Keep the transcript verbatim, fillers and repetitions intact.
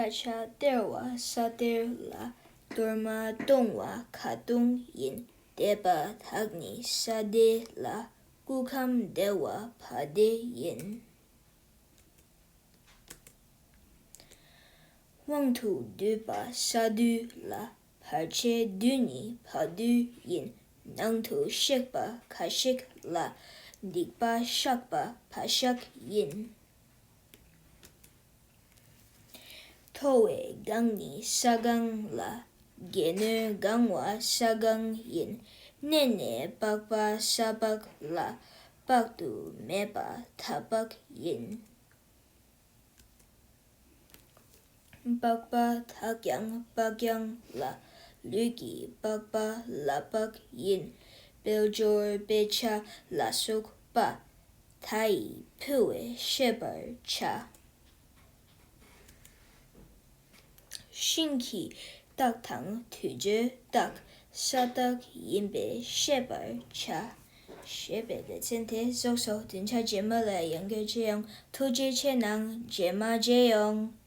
ཤ་སྟེར་བ་ས་སྟེར་ལ། གཏོར་མ་གཏོང་བ་ཁ་གཏོང་ཡིན། འདས་པ་དག་ནི་ས་འདས་ལ། སྐུ་ཁམས་བདེ་བ་བ་བདེ་ཡིན། དབང་དུ་བསྡུས་པ་ས་བསྡུས་ལ། བར་ཆད་བསྡུས་ནི་བ་བསྡུས་ཡིན། ནང་དུ་གཤེགས་པ་ཁ་གཤེགས་ལ། སྡིག་པ་བཤགས་པ་བ་བཤགས་ཡིན། མཐོ་བས་གང་ནི་ས་གང་ལ། དགེ་འདུན་གང་བ་ས་གང་ཡིན། གནས་ནས་སྤགས་པ་ས་སྤགས་ལ། དཔག་ཏུ་མེད་པ་ད་སྤགས་ཡིན། སྤགས་པ་དག་ཀྱང་སྤགས་ཀྱང་ལ། ལུས་ཀྱི་སྤགས་པ་ལ་སྤགས་ཡིན། དཔལ་འབྱོར་དཔེ་ཆ་ལ་སོགས་པ། ད་ཡིས་ཕུལ་བས་ཤེས་པར་བྱ། ཤིང་གི་རྟགས་དང་དུས་ཚོད་རྟགས། ས་རྟགས་ཡིན་པས་ཤེས་པར་བྱ། ཞེས་པའི་སྡེ་ཚན་དེ་རྫོགས་སོ། བདུན་ཆ་རྗེས་མ་ལ་ཡང་བསྐྱར་མཇལ་ཡོང་། ཐུགས་རྗེ་ཆེ་གནང་། རྗེས་མ་མཇལ་ཡོང་།